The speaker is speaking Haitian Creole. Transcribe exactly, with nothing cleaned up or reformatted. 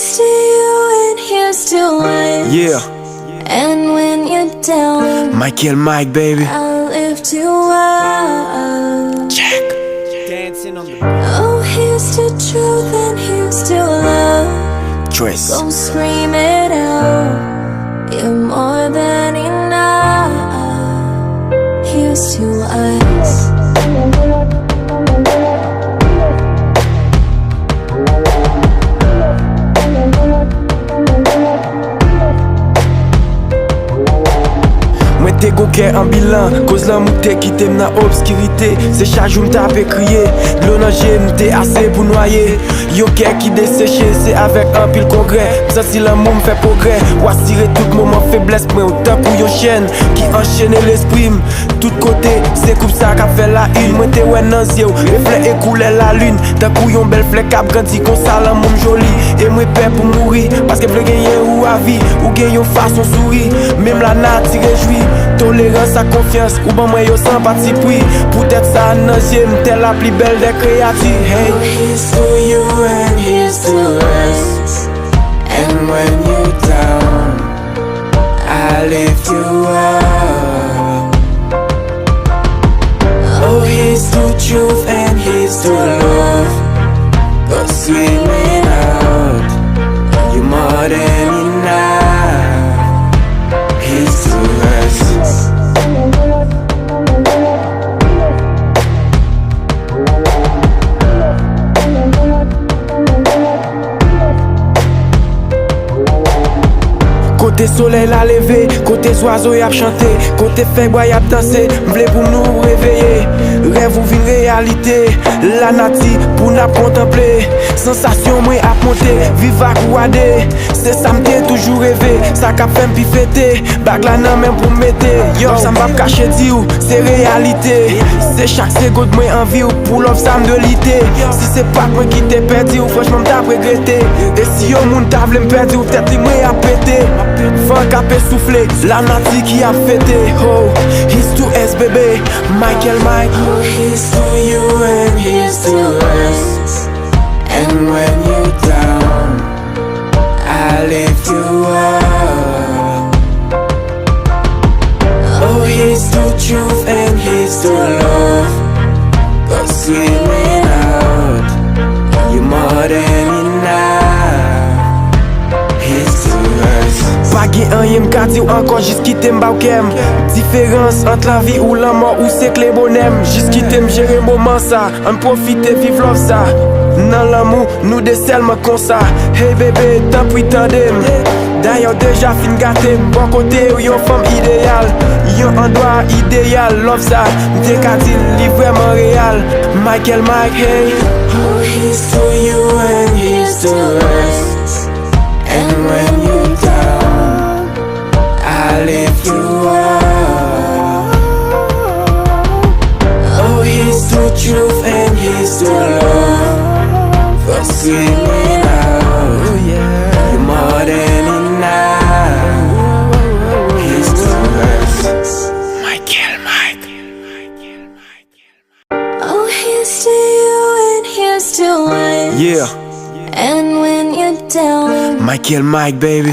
Here's to you and here's to us. Yeah. And when you're down, Michael Mike, baby. I'll lift you up. Check. Dancing on the Oh, here's to truth and here's to love. Trace. Go scream it out. You're more than enough. Here's to us. Mwen te gon kè anbilan, koz lanmou te kite m nan obskirite. Se chak jou m t ape kriye, dlo nan je m te ase pou nwaye. Yon kè ki deseche, se avèk anpil kongrè m santi lanmou m fè pwogrè. W asire tout moman feblès mwen, ou tankou yon chèn ki anchene lespri m. Tout kote, se koup sa k ap fè la in. Mwen te wè nan zye w reflè e koulè lalin. Tankou yon bèl flè k ap grandi, konsa lanmou m joli. E mwen pè pou mouri, paske m vle genyen ou avi. Ou gen yon fason souri, menm lanati rejwi. Tolerans ak konfyans, ou ban mwen yo san patipri. Poutèt sa nan zye m, tèl la pli bèl dè kreyati. Hey. Here's to you and here's to us. And when you down, I lift you up. Oh, here's to truth and here's to love. Go swimming out. You're more than enough. Here's to us. Kote solèy la leve, kote zwazo y ap chante, kote fèy bwa y ap danse, m vle pou nou reveye. Rèv ou vin reyalite, lanati pou n ap kontanple. Sansasyon mwen ap monte, viv ak ou a de. Se sa m te toujou reve, sa k ap fè m pi fete. Bag la nan men m pou m mete. Yo, sa m p ap kache di w, se reyalite. Se chak segond mwen anvi w, pou love sa m dwe lite. Si se pa t mwen ki te pèdi w, franchman m t ap regrete. E si yon moun ta vle m pèdi w, tèt li mwen ap pete. Van k ape soufle, lanati ki ap fete. Oh, here's to us, bebe. Michael Mike. Oh, here's to you and here's to us. And when you down, I lift you up. Oh, here's to truth and here's to love. Go swimming out. You're more than enough. Here's to us. Pa gen anyen m ka di w ankò, jis kite m ba w kè m. Diferans ant lavi ou lanmò, ou se kle bonè m. Jis kite m jere moman sa. Ann pwofite viv love sa. Nan lanmou, nou de sèlman konsa. Hey bebe, tanpri tande m. Dayè w deja fin gate m. Bò kote w yon fanm ideyal. Yon andwa ideyal. Love sa, m te ka di l li vrèman reyal. Michael Mike, hey. Oh, here's to you and here's to us. And when you down, I lift you up. Oh, here's to truth and here's to love. For swimming out, you're more than enough. Here's to us. Michael Mike. Oh, here's to you and here's to us. Yeah. And when you're down, Michael Mike, baby.